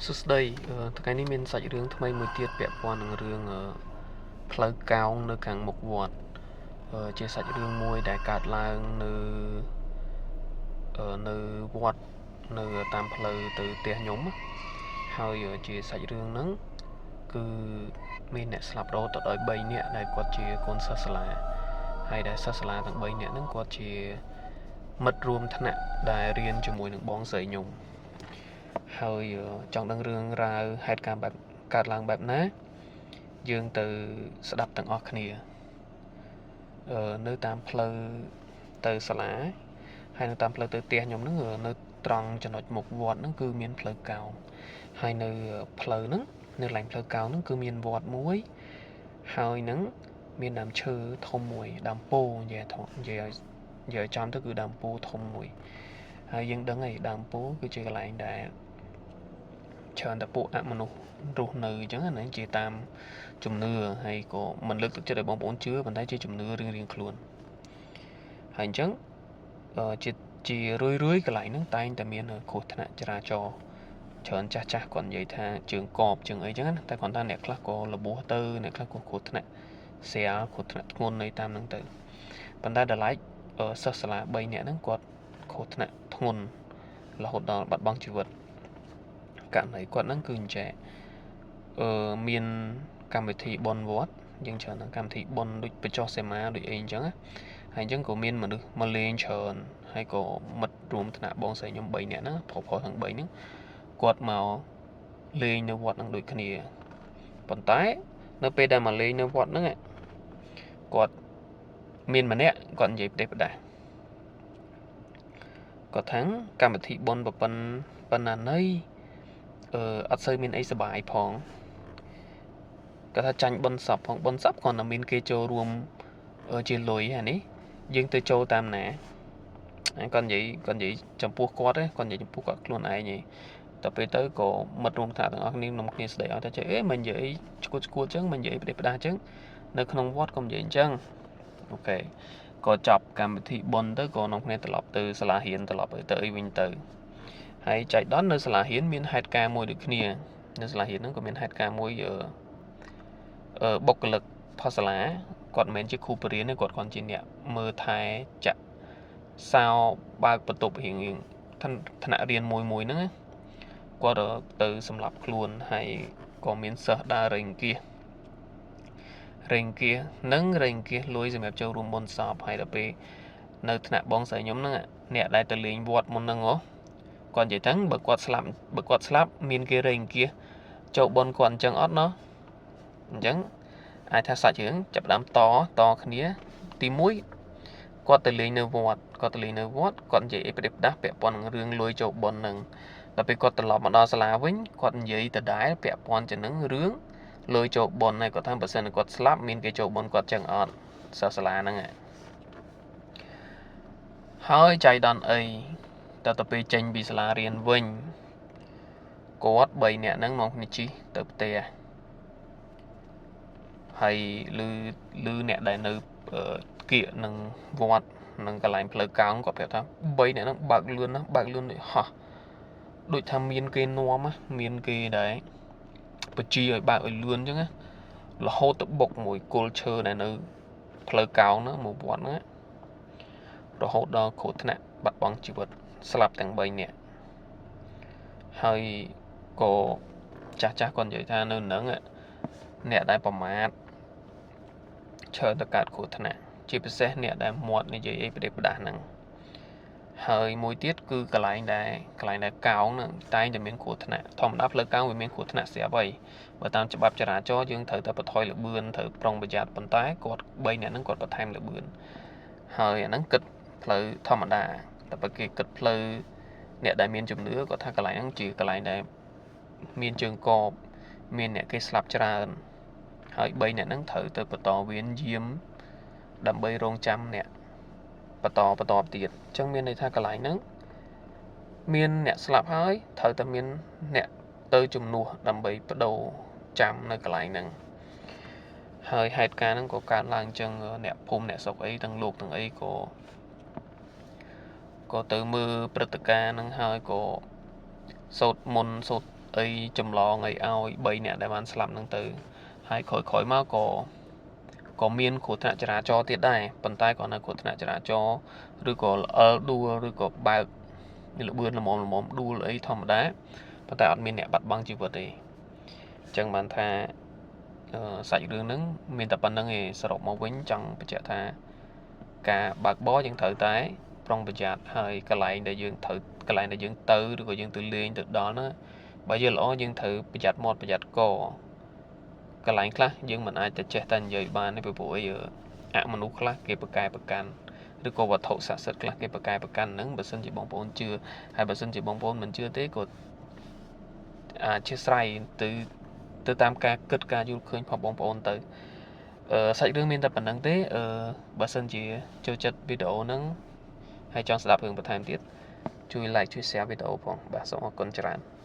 សួស្តីថ្ងៃនេះមានសាច់រឿងថ្មីមួយទៀតពាក់ព័ន្ធនឹងរឿងផ្លូវកោងនៅខាងមុខវត្តជាសាច់រឿងមួយដែលកើតឡើងនៅនៅវត្តនៅតាមផ្លូវទៅផ្ទះខ្ញុំហើយជាសាច់រឿងហ្នឹងគឺមានអ្នកស្លាប់រហូតដល់3នាក់ដែលគាត់ជាកូនសិស្សសាលាហើយដែលសិស្សសាលាទាំង3នាក់ហ្នឹងគាត់ជាមិត្តរួមថ្នាក់ដែលរៀនជាមួយនឹងបងស្រីខ្ញុំហើយចង់ដឹងរឿងរ៉ាវហេតុការណ៍បែបកើតឡើងបែបណាយើងទៅស្ដាប់ទាំងអស់គ្នានៅតាមផ្លូវទៅសាលាហើយនៅតាមផ្លូវទៅផ្ទះខ្ញុំហ្នឹងនៅត្រង់ចំណុចមុខវត្តហ្នឹងគឺមានផ្លូវកោងហើយនៅផ្លូវហ្នឹងនៅកន្លែងផ្លូវកោងហ្នឹងគឺមានវត្តមួយហើយហ្នឹងមានដើមឈើធំមួយដើមពោនិយាយឲ្យចំទៅគឺដើមពោធំមួយហើយយើងដឹងហើយដើមពោគឺជាកន្លែងដែលច្រើនតែពួកអមនុស្សរស់នៅអញ្ចឹងណាជាតាមជំនឿហើយក៏មិនលើកទឹកចិត្តឲ្យបងប្អូនជឿប៉ុន្តែជាជំនឿរៀងៗខ្លួនហើយអញ្ចឹងជារឿយៗកន្លែងហ្នឹងតែងតែមានគ្រោះថ្នាក់ចរាចរណ៍ច្រើនចាស់ៗគាត់និយាយថាជើងកបជើងអីចឹងណាតែគាត់ថាអ្នកខ្លះក៏របួសទៅអ្នកខ្លះក៏គ្រោះថ្នាក់ស្រាលគ្រោះថ្នាក់ធ្ងន់នៃតាមហ្នឹងទៅប៉ុន្តែដល់ឡែកសិស្សសាលា3នាក់ហ្នឹងគាត់គ្រោះថ្នាក់ធ្ងន់រហូតដល់បាត់បង់ជីវិតករណីគាត់ហ្នឹងគឺអញ្ចេះមានកម្មវិធីបុណ្យវត្តយើងច្រើនហ្នឹងកម្មវិធីបុណ្យដូចបញ្ចុះសីមាដូចអីអញ្ចឹងណាហើយអញ្ចឹងក៏មានមនុស្សមកលេងច្រើនហើយក៏មិត្តរួមថ្នាក់បងស្រីខ្ញុំ3នាក់ហ្នឹងប្រុសៗទាំង3ហ្នឹងគាត់មកលេងនៅវត្តហ្នឹងដូចគ្នាប៉ុន្តែនៅពេលដែលមកលេងនៅវត្តហ្នឹងគាត់មានម្នាក់គាត់និយាយផ្ដេសផ្ដាសគាត់ថាកម្មវិធីបុណ្យប៉ុណ្ណាណីអត់សូវមានអីសប្បាយផងគាត់ថាចាញ់បុណ្យសពផងបុណ្យសពគាត់តែមានគេចូលរួមជាលុយអានេះយើងទៅចូលតាមណាគាត់និយាយចំពោះគាត់គាត់និយាយចំពោះគាត់ខ្លួនឯងឯងតែពេលទៅក៏មិត្តរួមថ្នាក់ទាំងអស់គ្នានាំគ្នាស្ដីឲ្យថាចេះអេមិននិយាយឈួតៗចឹងមិននិយាយផ្ដេសផ្ដាសចឹងនៅក្នុងវត្តក៏និយាយអញ្ចឹងអូខេក៏ចាប់កម្មវិធីបុណ្យទៅក៏នាំគ្នាត្រឡប់ទៅសាលារៀនត្រឡប់ទៅអីវិញទៅហើយចៃដន្យនៅសាលារៀនមានហេតុការណ៍មួយដូចគ្នានៅសាលារៀនហ្នឹងក៏មានហេតុការណ៍មួយបុគ្គលិកផសាលាគាត់មិនមែនជាគ្រូបរិញ្ញាទេគាត់គ្រាន់ជាអ្នកមើលថែចាក់សោបើកបន្ទប់រៀងថ្នាក់រៀនមួយមួយហ្នឹងគាត់ទៅសម្លាប់ខ្លួនហើយក៏មានសិស្សដើររែងគៀសនិងរែងគៀសលុយសម្រាប់ចូលរួមបុណ្យសពហើយដល់ពេលនៅថ្នាក់បងស្រីខ្ញុំហ្នឹងអ្នកដែលទៅលេងវត្តមុនហ្នឹងហ៎គាត់និយាយថាបើគាត់ស្លាប់មានគេរែងគៀសចូលបុណ្យគាត់អញ្ចឹងអត់ណោះអញ្ចឹងអាចថាសាច់រឿងចាប់ផ្ដើមតគ្នាទី1គាត់ទៅលេងនៅវត្តគាត់និយាយអីប្រេបដាស់ពាក់ព័ន្ធនឹងរឿងលុយចូលបុណ្យហ្នឹងដល់ពេលគាត់ត្រឡប់មកដល់សាលាវិញគាត់និយាយដដែលពាក់ព័ន្ធទៅនឹងរឿងលុយចូលបុណ្យហើយគាត់ថាបើសិនគាត់ស្លាប់មានគេចូលបុណ្យគាត់ចឹងអត់សិស្សសាលាហ្នឹងហើយចៃដន្យអីទៅពេលចេញពីសាលារៀនវិញគាត់3នាក់ហ្នឹងមកគ្នាជិះទៅផ្ទះហើយឮអ្នកដែលនៅគៀកនឹងវត្តនឹងកន្លែងផ្លូវកោងគាត់ប្រាប់ថា3នាក់ហ្នឹងបើកលឿនណាស់បើកលឿនដូចហោះដូចថាមានគេនាំមានគេដែរបជាឲ្យបើកឲ្យលឿនអញ្ចឹងណារហូតទៅបុកមួយគល់ឈើដែលនៅផ្លូវកោងហ្នឹងមួយវត្តហ្នឹងរហូតដល់គ្រោះថ្នាក់បាត់បង់ជីវិតស្លាប់ទាំង3នាក់ហើយក៏ចាស់គាត់និយាយថានៅហ្នឹងអ្នកដែលប្រមាថឈើទៅកើតគ្រោះថ្នាក់ជាពិសេសអ្នកដែលមាត់និយាយអីប្រេបផ្ដាស់ហ្នឹងហើយមួយទៀតគឺកន្លែងដែលកោងហ្នឹងតែងតែមានគ្រោះថ្នាក់ធម្មតាផ្លូវកោងវាមានគ្រោះថ្នាក់ស្រាប់ហើយបើតាមច្បាប់ចរាចរណ៍យើងត្រូវតែបន្ថយល្បឿនត្រូវប្រុងប្រយ័ត្នប៉ុន្តែគាត់3នាក់ហ្នឹងគាត់បន្ថែមល្បឿនហើយអាហ្នឹងគិតផ្លូវធម្មតាតែបើគេគិតផ្លូវអ្នកដែលមានជំនឿគាត់ថាកន្លែងហ្នឹងជាកន្លែងដែលមានជើងកបមានអ្នកគេស្លាប់ច្រើនហើយ3អ្នកហ្នឹងត្រូវទៅបន្តវេនយាមដើម្បីរងចាំអ្នកបន្តទៀតអញ្ចឹងមានន័យថាកន្លែងហ្នឹងមានអ្នកស្លាប់ហើយត្រូវតែមានអ្នកទៅជំនួសដើម្បីបដូរចាំនៅកន្លែងហ្នឹងហើយហេតុការណ៍ហ្នឹងក៏កើតឡើងអញ្ចឹងអ្នកភូមិអ្នកស្រុកអីទាំងលោកទាំងអីក៏ទៅមើលព្រឹត្តិការណ៍ហ្នឹងហើយក៏សូត្រមន្តសូត្រ អីចម្លងអីឲ្យ3នាក់ដែលបានស្លាប់ហ្នឹងទៅហើយក្រោយៗមកក៏មានគ្រោះថ្នាក់ចរាចរណ៍ទៀតដែរប៉ុន្តែគ្រាន់តែគ្រោះថ្នាក់ចរាចរណ៍ឬក៏ល្អិលដួលឬក៏បើកល្បឿនល្មមល្មមដួលអីធម្មតាប៉ុន្តែអត់មានអ្នកបាត់បង់ជីវិតទេអញ្ចឹងបានថាសាច់រឿងហ្នឹងមានតែប៉ុណ្្នឹងឯងសរុបមកវិញចង់បញ្ជាក់ថាការបើកបរយើងត្រូវតែប្រុងប្រយ័ត្នហើយកន្លែងដែលយើងត្រូវកន្លែងដែលយើងទៅឬក៏យើងទៅលេងទៅដល់ហ្នឹងបើយើងល្អយើងត្រូវប្រយ័ត្នមាត់ប្រយ័ត្នកកន្លែងខ្លះយើងមិនអាចទៅចេះតែនិយាយបានទេព្រោះអីអមនុស្សខ្លះគេប្រកែប្រកាន់ឬក៏វត្ថុស័ក្តិសិទ្ធិខ្លះគេប្រកែប្រកាន់ហ្នឹងបើសិនជាបងប្អូនជឿហើយបើសិនជាបងប្អូនមិនជឿទេក៏អធិស្ឋានទៅតាមការគិតការយល់ឃើញរបស់បងប្អូនទៅសាច់រឿងមានតែប៉ុណ្្នឹងទេបើសិនជាចូលចិត្តវីដេអូហ្នឹងហើយចង់ស្ដាប់រឿងបន្ថែមទៀតជួយ like ជួយ share វីដេអូផងបាទសូមអរគុណច្រើន។